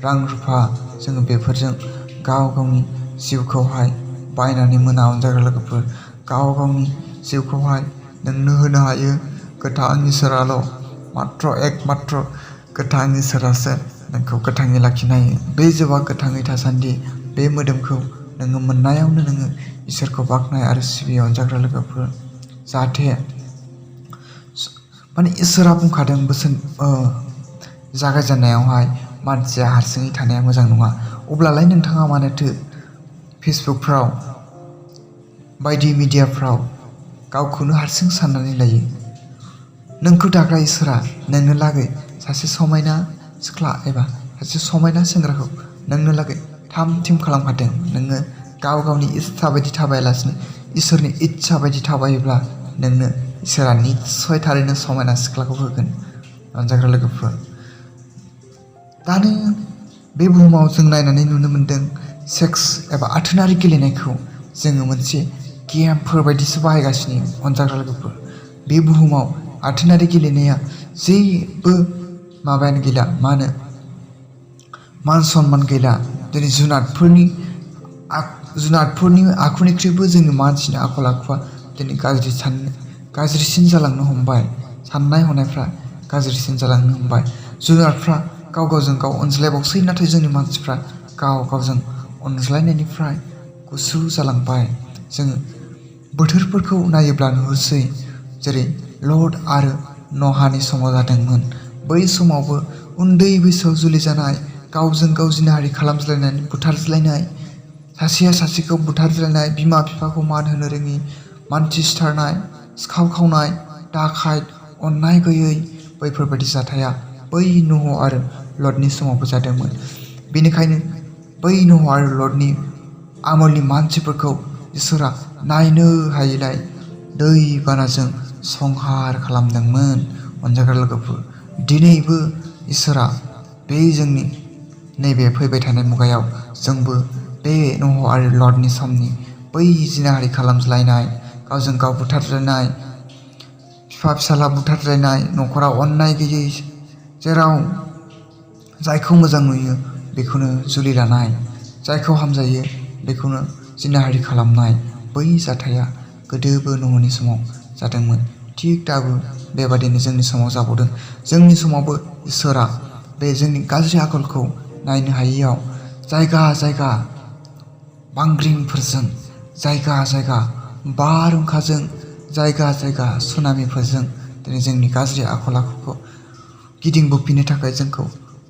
रां रुफा जोङो बेफोरजों गाव गावनि जिउखौहाय बायनानै मोना अनजाग्रा लोगोफोर। गाव गावनि जिउखौहाय नोंनो होनो हायो गोथां इसोराल'। एकमात्र गोथां इसोरासो नोंखौ गोथाङै लाखिनो हायो। बे जिउआ गोथाङै थासान्दि बे मोदोमखौ नोङो मोननायावनो नोङो इसोरखौ बाख्नाय आरो सिबियो अनजाग्रा लोगोफोर। जाहाथे इसोरा बुंखादों बोसोन जागायजेननायावहाय मानसिया हारसिङै थानाया मोजां नङा। अब्लालाय नोंथाङा मानोथो फेसबुकफ्राव बायदि मिडियाफ्राव गावखौनो हारसिं साननानै लायो? नोंखौ दाग्रा इसोरा नोंनो लागै सासे समायना सिख्ला एबा सासे समायना सेंग्राखौ नोंनो लागै थाम थिम खालामखादों। नोङो गाव गावनि इस्सा बायदि थाबायालासिनो इसोरनि इस्सा बायदि थाबायोब्ला नोंनो इसोरा निस्सय थारैनो समायना सिख्लाखौ होगोन अनजाग्रा लोगोफोर। दानो बे बुहुमाव जों नायनानै नुनो मोन्दों सेक्स एबा आथोनारि गेलेनायखौ जोङो मोनसे गेमफोर बायदिसो बाहायगासिनो अनजाग्रा लोगोफोर। बे बुहुमाव आथोनारि गेलेनाया जेबो माबायानो गैला, मा होनो मान सनमान गैला। दिनै जुनादफोरनि आखुनिख्रुइबो जोंनि मानसिनि आखल आखुआ दिनै गाज्रिसिन जालांनो हमबाय। साननाय हनायफ्रा गाज्रिसिन जालांनो हमबाय। जुनारफ्रा गाव गावजों गाव अनज्लायबावसै, नाथाय जोंनि मानसिफ्रा गाव गावजों अनज्लायनायनिफ्राय गुसु जालांबाय। जोङो बोथोरफोरखौ नायोब्ला नुहुरसै जेरै लट आरो नहानि समाव जादोंमोन। बै समावबो उन्दै बैसोआव जुलि जानाय, गावजों गाव जिनाहारि खालामज्लायनानै बुथारज्लायनाय, सासेया सासेखौ बुथारज्लायनाय, बिमा बिफाखौ मान होनो रोङि, मानसि सिथारनाय, सिखाव खावनाय, दाखाइट, अननाय गैयै, बैफोरबायदि जाथाया बै नह आरो लटनि समावबो जादोंमोन। बेनिखायनो बै नह आरो लटनि आमोलनि मानसिफोरखौ इसोरा नायनो हायैलाय दै बानाजों संहार खालामदोंमोन अनजाग्रा लोगोफोर। दिनैबो इसोरा बे जोंनि नैबे फैबाय थानाय मुगायाव जोंबो बे नह आरो लटनि समनि बै जिनाहारि खालामज्लायनाय, गावजों गाव बुथारज्लायनाय, बिफा फिसाला बुथारज्लायनाय, न'खराव अननाय गैयै, जेराव जायखौ मोजां नुयो बेखौनो जुलि लानाय, जायखौ हामजायो बेखौनो जिनाहारि खालामनाय, बै जाथाया गोदोबो नहनि समाव जादोंमोन। थिग दाबो बेबादिनो जोंनि समाव जाबावदों। जोंनि समावबो इसोरा बे जोंनि गाज्रि आखलखौ नायनो हायैयाव जायगा जायगा बांग्रिंफोरजों, जायगा जायगा बारहुंखाजों, जायगा जायगा सुनामिफोरजों दिनै जोंनि गाज्रि आखल आखुखौ गिदिंबोफिननो थाखाय जोंखौ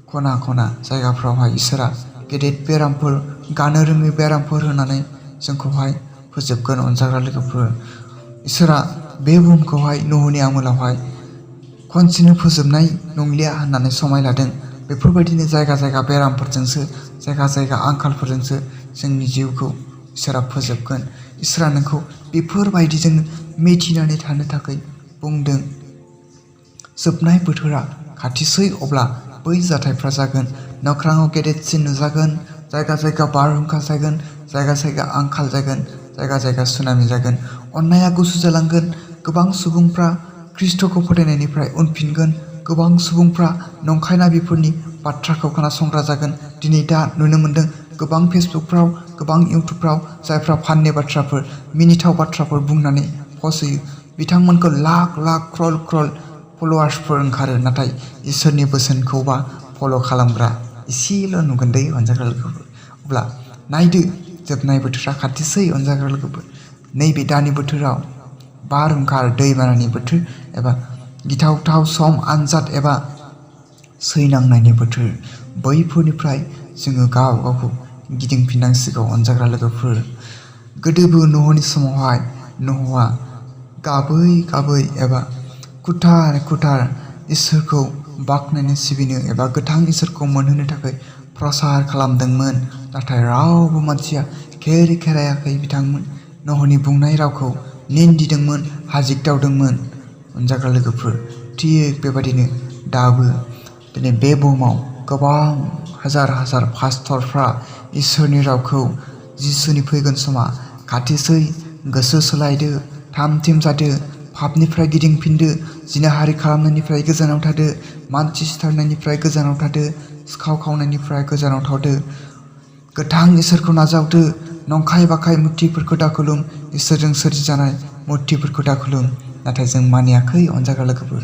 खना खना जायगाफ्रावहाय इसोरा गेदेर बेरामफोर, गानो रोङै बेरामफोर होनानै जोंखौहाय फोजोबगोन अनजाग्रा लोगोफोर। इसोरा बे बुहुमखौहाय नहनि आमोलावहाय खनसेनो फोजोबनाय नंलिया होननानै समाय लादों। बेफोरबायदिनो जायगा जायगा बेरामफोरजोंसो, जायगा जायगा आंखालफोरजोंसो जोंनि जिउखौ इसोरा फोजोबगोन। इसोरा नोंखौ बेफोरबायदिजों मिथिनानै थानो थाखाय बुंदों। जोबनाय बोथोरा खाथिसै, अब्ला बै जाथायफ्रा जागोन। नख्राङाव गेदेरसिन नुजागोन, जायगा जायगा बारहुंखा जागोन, जायगा जायगा आंखाल जागोन, जायगा जायगा सुनामि जागोन, अननाया गुसु जालांगोन। गोबां सुबुंफ्रा ख्रिस्ट'खौ फोथायनायनिफ्राय उनफिनगोन। गोबां सुबुंफ्रा नंखाय नाबिफोरनि बाथ्राखौ खोनासंग्रा जागोन। दिनै दा नुनो मोन्दों गोबां फेसबुकफ्राव, गोबां इउटुबफ्राव जायफ्रा फाननि बाथ्राफोर, मिनिथाव बाथ्राफोर बुंनानै पस्ट होयो, बिथांमोनखौ लाख लाख क्रल क्रल फल'वार्सफोर ओंखारो, नाथाय इसोरनि बोसोनखौबा फल' खालामग्रा एसेल' नुगोन दै अनजाग्रा लोगोफोर। अब्ला नायदो, जोबनाय बोथोरा खाथिसै अनजाग्रा लोगोफोर। नैबे दानि बोथोराव बारहुंखा आरो दैबानानि बोथोर एबा गिथावथाव सम, आनजाद एबा सैनांनायनि बोथोर, बैफोरनिफ्राय जोङो गाव गावखौ गिदिंफिननांसिगौ अनजाग्रा लोगोफोर। गोदोबो नहनि समावहाय नहआ गाबै गाबै एबा खुथार खुथार इसोरखौ बाख्नायनो सिबिनो एबा गोथां इसोरखौ मोनहोनो थाखाय प्रसार खालामदोंमोन। नाथाय रावबो मानसिया खेरायाखै। बिथांमोन नहनि बुंनाय रावखौ निन्दिदोंमोन, हाजिगदावदोंमोन अनजाग्रा लोगोफोर। थिग बेबादिनो दाबो दिनै बे बुहुमाव गोबां हाजार हाजार पास्टरफ्रा इसोरनि रावखौ जिसुनि फैगोन समा खाथिसै, गोसो सोलायदो, थाम थिम जादो, पापनिफ्राय गिदिंफिनदो, जिनाहारि खालामनायनिफ्राय गोजानाव थादो, मानसि सिथारनायनिफ्राय गोजानाव थादो, सिखाव खावनायनिफ्राय गोजानाव थादो। गोथां इसोरखौ नाजावदो। नंखाय बाखाय मुर्तिफोरखौ दाखुलुम। इसोरजों सोरजिजानाय मुर्तिफोरखौ दाखुलुम। नाथाय जों मानियाखै अनजाग्रा लोगोफोर।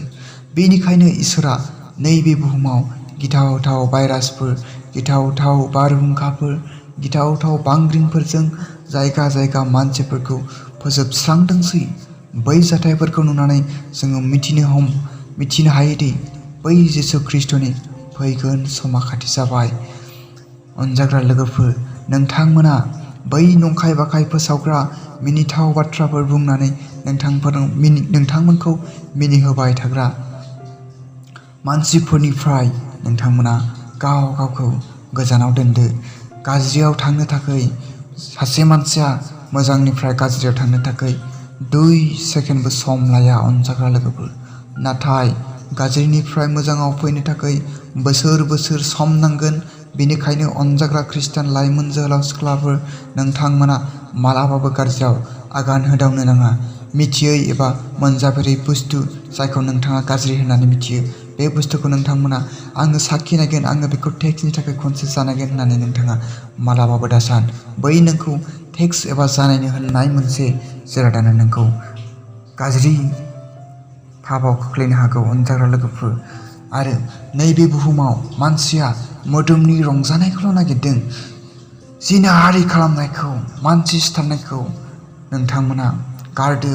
बेनिखायनो इसोरा नैबे बुहुमाव गिथावथाव भाइरासफोर, गिथावथाव बारहुंखाफोर, गिथावथाव बांग्रिंफोरजों जायगा जायगा मानसिफोरखौ फोजोबस्रांदोंसै। बै जाथायफोरखौ नुनानै जोङो मिथिनो हायोदि बै जिसु ख्रीष्टनि फैगोन समा खाथि जाबाय। अनजाग्रा लोगोफोर, नोंथांमोना बै नंखाय बाखाय फोसावग्रा मिनिथाव बाथ्राफोर बुंनानै नोंथांमोनखौ मिनिहोबाय थाग्रा मानसिफोरनिफ्राय नोंथांमोना गाव गावखौ गोजानाव दोनदो। गाज्रियाव थांनो थाखाय सासे मानसिया मोजांनिफ्राय गाज्रियाव थांनो थाखाय 2 सेकेन्डबो सम लाया अनजाग्रा लोगोफोर। नाथाय गाज्रिनिफ्राय मोजाङाव फैनो थाखाय बोसोर बोसोर सम नांगोन। बेनिखायनो अनजाग्रा खृष्टान लाइमोन जोहोलाव सिख्लाफोर, नोंथांमोना मालाबाबो गाज्रियाव आगान होदावनो नाङा। मिथियै एबा मोनजाफेरै बुस्थु जायखौ नोंथाङा गाज्रि होननानै मिथियो, बे बुस्थुखौ नोंथांमोना आङो साखि नायगोन, आङो बेखौ टेक्सनि थाखाय खनसे जानायगोन होननानै नोंथाङा मालाबाबो दासान। बै नोंखौ टेक्स एबा जानायनो होननाय मोनसे जिरादानो नोंखौ गाज्रि फाफाव खोख्लैनो हागौ अनजाग्रा लोगोफोर। आरो नैबे बुहुमाव मानसिया मोदोमनि रंजानायखौल' नागिरदों। जिनाहारि खालामनायखौ, मानसि सिथारनायखौ नोंथांमोना गारदो।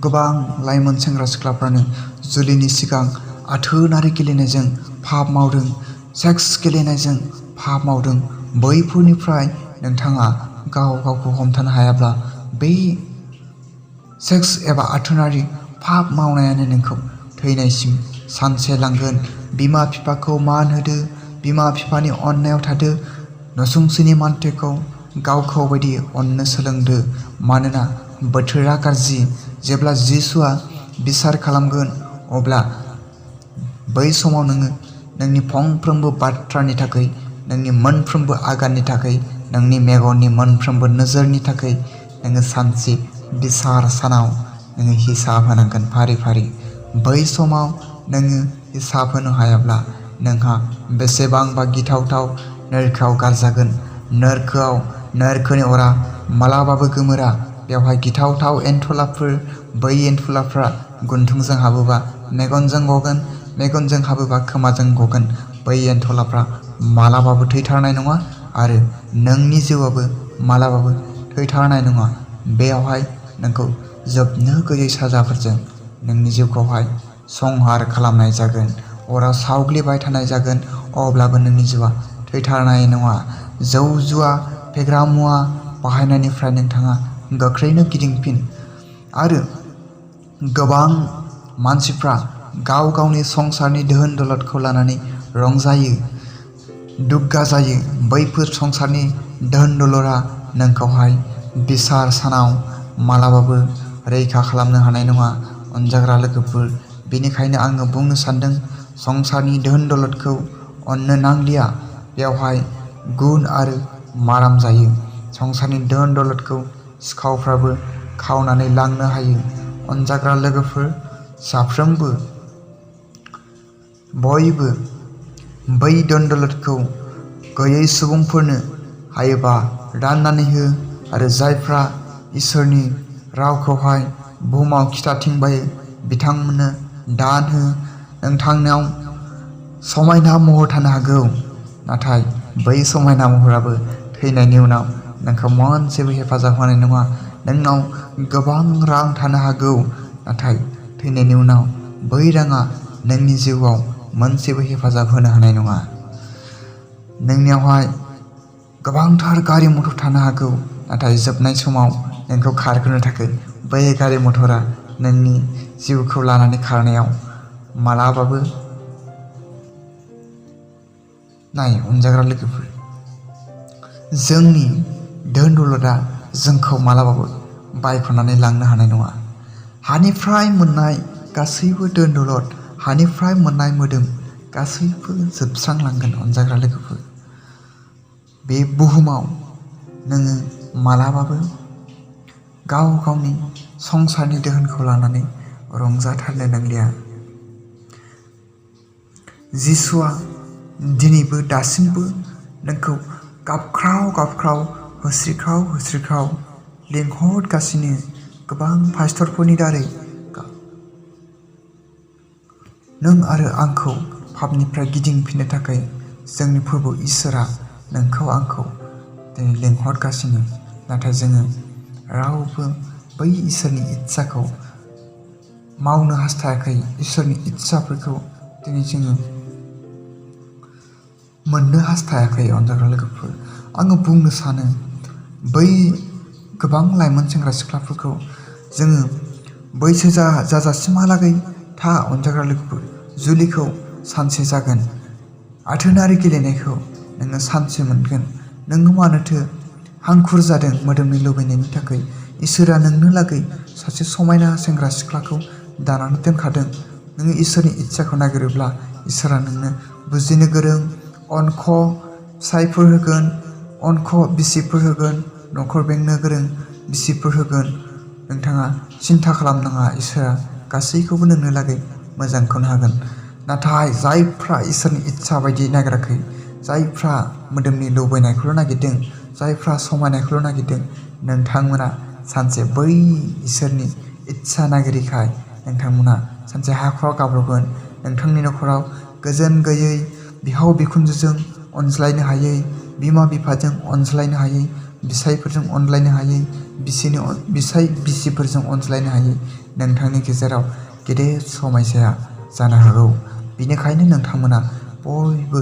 गोबां लाइमोन सेंग्रा सिख्लाफ्रानो जुलिनि सिगां आथोनारि गेलेनायजों पाप मावदों, सेक्स गेलेनायजों पाप मावदों। बैफोरनिफ्राय नोंथाङा गाव गावखौ हमथानो हायाब्ला बे सेक्स एबा आथोनारि पाप मावनायानो नोंखौ थैनायसिम सानसे लांगोन। बिमा बिफाखौ मान होदो, बिमा बिफानि अननायाव थादो, नसुंसेनि मानसिखौ गावखौ बायदि अननो सोलोंदो। मानोना बोथोरा गाज्रि। जेब्ला जिसुआ बिसार खालामगोन अब्ला बै समाव नोङो नोंनि फंफ्रोमबो बाथ्रानि थाखाय, नोंनि मोनफ्रोमबो आगाननि थाखाय, नोंनि मेगननि मोनफ्रोमबो नोजोरनि थाखाय नोङो सानसे बिसार सानाव नोङो हिसाब होनांगोन फारि फारि। बै समाव नोङो हिसाब होनो हायाब्ला नोंहा बेसेबांबा गिथावथाव नोरखोआव गारजागोन। नोरखोनि अरा मालाबाबो गोमोरा। बेवहाय गिथावथाव एन्थुलाफोर, बै एन्थुलाफ्रा गुन्थुंजों हाबोबा मेगनजों गगोन, मेगनजों हाबोबा खोमाजों गगोन। बै एन्थुलाफ्रा मालाबाबो थैथारनाय नङा आरो नोंनि जिउआबो मालाबाबो थैथारनाय नङा। बेयावहाय नोंखौ जोबनो गैयै साजाफोरजों नोंनि जिउखौहाय संहार खालामनाय जागोन, अराव सावग्लिबाय थानाय जागोन। अब्लाबो नोंनि जिउआ थैथारनाय नङा। जौ जुवा फेग्रा मुवा बाहायनायनिफ्राय नोंथाङा गोख्रैनो गिदिंफिन। आरो गोबां मानसिफ्रा गाव गावनि संसारनि दोहोन दौलतखौ लानानै रंजायो, दुग्गा जायो। बैफोर संसारनि दोहोन दौलतआ नोंखौहाय बिसार सानाव मालाबाबो रैखा खालामनो हानाय नङा अनजाग्रा लोगोफोर। बेनिखायनो आङो बुंनो सान्दों, संसारनि दोहोन दौलतखौ अननो नांलिया। बेवहाय गुन आरो माराम जायो। संसारनि दोहोन दौलतखौ सिखावफ्राबो खावनानै लांनो हायो। अनजाग्रा लोगोफोर, साफ्रोमबो बयबो बै दोहोन दौलतखौ गैयै सुबुंफोरनो हायोबा राननानै हो। आरो जायफ्रा इसोरनि रावखौहाय बुहुमाव खिथाथिंबायो बिथांमोननो दान हो। नोंथांनाव समायना महर थानो हागौ, नाथाय बै समायना महराबो थैनायनि उनाव नोंखौ मोनसेबो हेफाजाब होनाय नङा। नोंनाव गोबां रां थानो हागौ, नाथाय थैनायनि उनाव बै राङा नोंनि जिउआव मोनसेबो हेफाजाब होनो हानाय नङा। नोंनियावहाय गोबांथार गारि मथर थानो हागौ, नाथाय जोबनाय समाव नोंखौ खारहोनो थाखाय बै गारि मथरा नोंनि जिउखौ लानानै खारनायाव मालाबाबो नाय अनजाग्रा लोगोफोर, जोंनि दोहोन दौलतआ जोंखौ मालाबाबो बायख'नानै लांनो हानाय नङा। हानिफ्राय मोननाय गासैबो दोहोन दौलत, हानिफ्राय मोननाय मोदोम गासैबो जोबस्रांलांगोन अनजाग्रा लोगोफोर। बे बुहुमाव नोङो मालाबाबो गाव गावनि संसारनि दोहोनखौ लानानै रंजाथारनो नांलिया। जिसुआ दिनैबो दासिमबो नोंखौ गाबख्राव गाबख्राव होस्रिख्राव लिंहरगासिनो गोबां पास्टरफोरनि दारै नों आरो आंखौ पापनिफ्राय गिदिंफिननो थाखाय जोंनि प्रभु इसोरा नोंखौ आंखौ दिनै लिंहरगासिनो। नाथाय जोङो रावबो बै इसोरनि इच्छाखौ मावनो हास्थायाखै। इसोरनि इच्छाफोरखौ दिनै जोङो मोननो हास्थायाखै। अनजाग्रा लोगोफोर, आङो बुंनो सानो बै गोबां लाइमोन सेंग्रा सिख्लाफोरखौ जोङो बैसो जाजासिमहालागै था। अनजाग्रा लोगोफोर, जुलिखौ सानसे जागोन, आथोनारि गेलेनायखौ नोङो सानसे मोनगोन। नोङो मानोथो हांखुर जादों मोदोमनि लुबैनायनि थाखाय? इसोरा नोंनो लागै सासे समायना सेंग्रा सिख्लाखौ दानानै दोनखादों। नोङो इसोरनि इच्छाखौ नागिरोब्ला इसोरा नोंनो बुजिनो गोरों अनख फिसायफोर होगोन, अनख बिसिफोर होगोन, न'खर बेंनो गोरों बिसिफोर होगोन। नोंथाङा सिन्था खालामनाङा, इसोरा गासैखौबो नोंनो लागै मोजांखौनो हागोन। नाथाय जायफ्रा इसोरनि इच्छा बायदि नागिराखै, जायफ्रा मोदोमनि लुबैनायखौल' नागिरदों, जायफ्रा समायनायखौल' नागिरदों, नोंथांमोना सानसे बै इसोरनि इच्छा नागिरिखाय नोंथांमोना सानसे हाखराव गाब्रगोन। नोंथांनि न'खराव गोजोन गैयै, बिहाव बिखुनजोजों अनज्लायनो हायै, बिमा बिफाजों अनज्लायनो हायै, बिसायफोरजों अनज्लायनो हायै, बिसाय बिसिफोरजों अनज्लायनो हायै नोंथांनि गेजेराव गेदेर समयसाया जानो हागौ। बेनिखायनो नोंथांमोना बयबो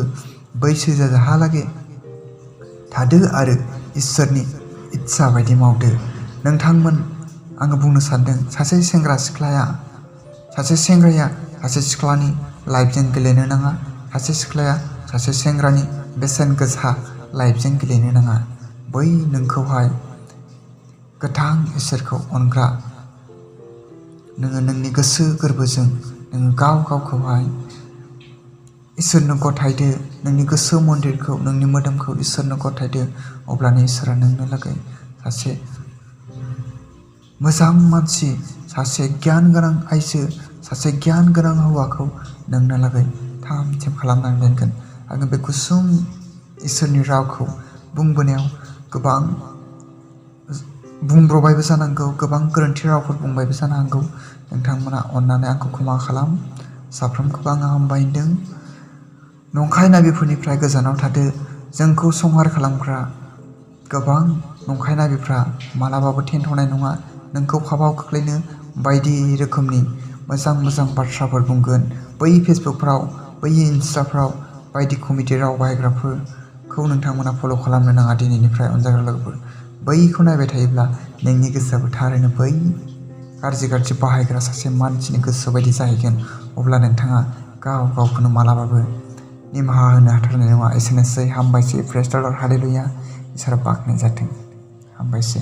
बैसो जाजाहालागै थादो आरो इसोरनि इच्छा बायदि मावदो। आङो बुंनो सानदों, सासे सेंग्राया सासे सिख्लानि लाइफजों गेलेनो नाङा। सासे सिख्लाया सासे सेंग्रानि बेसेन गोसा लाइफजों गेलेनो नाङा। बै नोंखौहाय गोथां इसोरखौ अनग्रा, नोङो नोंनि गोसो गोरबोजों नोङो गावखौहाय इसोरनो गथायदो। नोंनि गोसो मन्दिरखौ, नोंनि मोदोमखौ इसोरनो गथायदो। अब्लानो इसोरा नोंनो लागै सासे मोजां मानसि, सासे गियान गोनां आइजो, सासे गियान गोनां हौवाखौ नोंनो लागै थाम थिम खालामनानै दोनगोन। आङो बे गुसुं इसोरनि रावखौ बुंबोनायाव गोबां बुंब्रबायबो जानांगौ, गोबां गोरोन्थि रावफोर बुंबायबो जानो हागौ। नोंथांमोना अननानै आंखौ क्षमा खालाम। साफ्रोमखौबो आङो हामबायदों। नंखाय नाबिफोरनिफ्राय गोजानाव थादो। जोंखौ संहार खालामग्रा गोबां नंखाय नाबिफ्रा मालाबाबो थेनथ'नाय नङा। नोंखौ पापाव खोख्लैनो बायदि रोखोमनि मोजां बाथ्राफोर बुंगोन। बै फेसबुकफ्राव, बै इन्स्टाफ्राव बायदि कमेडि राव बाहायग्राफोरखौ नोंथांमोना फल' खालामनो नाङा दिनैनिफ्राय। अनजाग्रा लोगोफोर, बैखौ नायबाय थायोब्ला नोंनि गोसोआबो थारैनो बै गाज्रि बाहायग्रा सासे मानसिनि गोसो बायदि जाहैगोन। अब्ला नोंथाङा गावखौनो मालाबाबो निमाहा होनो हाथारनाय नङा। एसेनोसै, हामबायसै। प्रेज द लर्ड, हालेलुया। इसोरा बाख्नाय जाथों। हामबायसै।